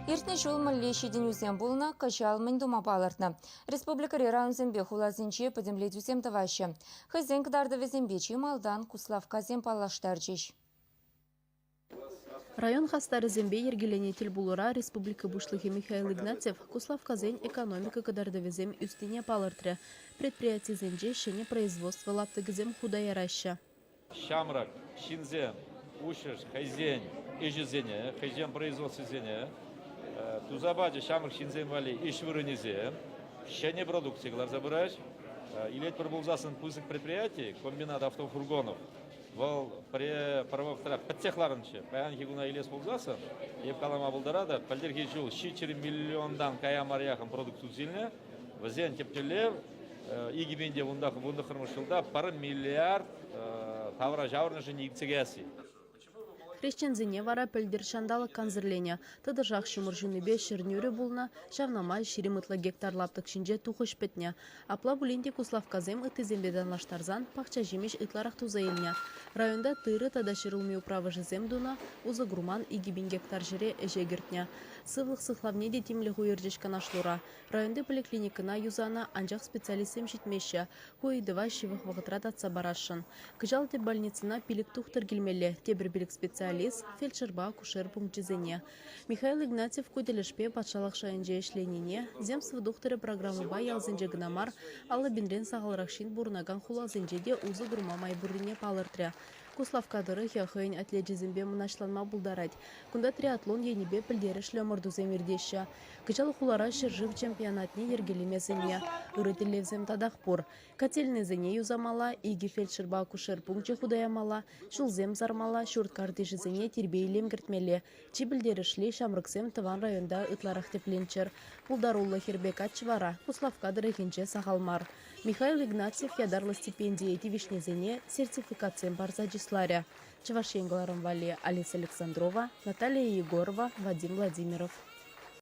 Иртнӗ ҫул мӗнле ҫитӗнӳсем пулнӑ, кӑҫал мӗн тума палӑртнӑ? Республикӑри районсемпе хуласенче пӗтӗмлетӳсем тӑваҫҫӗ. Хӑйсен кӑтартӑвӗсемпе чи малтан Куславккасем паллаштарчӗҫ. Район хастарӗсемпе йӗркеленӗ тӗлпулура республика Пуҫлӑхӗ Михаил Игнатьев Куславккасен экономика кӑтартӑвӗсем ӳснине палӑртрӗ. Предприятисенче ҫӗнӗ производство лаптӑкӗсем хута яраҫҫӗ. Ҫамрӑк ҫынсем уҫрӗҫ хӑйсен ӗҫӗсене, хӑйсен производствисене, туса пачӗҫ ҫамрӑк ҫынсем валли ӗҫ вырӑнӗсем, ҫӗнӗ продукци кӑларса пыраҫ. Илетпӗр пулсассӑн пысӑк предприяти, комбинат автофургонов, вӑл пӗр вӑхӑтра пӗтсех ларнӑччӗ. Паянхи куна илес пулсассӑн, эп калама пултаратӑп, пӗлтӗрхи ҫул 700 миллионтан кая мар яхӑн продукт туса илнӗ. Вӗсен тӗп тӗллев 2019 ҫулта пӗр миллиард тавра ҫаврӑнӑшӗн иртсе каясси. Хресченсене вара пӗлтӗр ҫанталӑк кансӗрленӗ. Тӑтӑшах ҫумӑр ҫунипе ҫӗр нӳрӗ пулнӑ, ҫавна май 20 ытла гектар лаптӑк ҫинче тухӑҫ пӗтнӗ. Апла пулин те куславккасем ыттисемпе танлаштарсан пахча-ҫимӗҫ ытларах туса илнӗ. Районта тырӑ тата ҫӗрулми управӑшӗсем тунӑ, усӑ курман 2000 гектар ҫӗре ӗҫе кӗртнӗ. Сывлӑх сыхлавне те тимлӗх уйӑрчӗҫ канашлура. Районти поликлиникӑна юсанӑ, анчах специалистсем ҫитмеҫҫӗ. Ку ыйтӑва ҫывӑх вӑхӑтра татса парасшӑн. Кӑҫал тӗп больницӑна пилӗк тухтӑр килмелле, тепӗр пилӗк специалист фельдшерпа акушер пункчӗсене. Михаил Игнатьев ку тӗлӗшпе патшалӑх шайӗнче ӗҫленине, Земство тухтӑрӗ программӑпа ялсенче кӑна мар, 50 пинрен сахалрах ҫын пурӑнакан хуласенче те усӑ курма май пуррине палӑртрӗ. Куславкка тӑрӑхӗ хӑйӗн атлечӗсемпе мӑнаҫланма пултарать. Кунта триатлон енӗпе пӗлтерӗшлӗ ӑмӑртусем иртеҫҫӗ. Кӑҫал хулара ҫӗршыв чемпионатне йӗркелеме сӗннӗ. Ырӑ тӗллевсем татах пур. Котельнӑйсене юсамалла, икӗ фельдшерпа акушер пункчӗ хута ямалла, ҫулсем сармалла, ҫурт картишӗсене тирпей-илем кӗртмелле. Чи пӗлтерӗшли – ҫамрӑксем тӑван районта ытларах тӗпленччӗр. Пултаруллӑ хӗрпе каччӑ вара Куславкка тӑрӑхӗнче сахал мар. Михаил Игнатьев ятарлӑ стипендие тивӗҫнисене сертификатсем парса чысларӗ. Чӑваш Ен кӑларӑм валли Алиса Александрова, Наталия Егорова, Вадим Владимиров.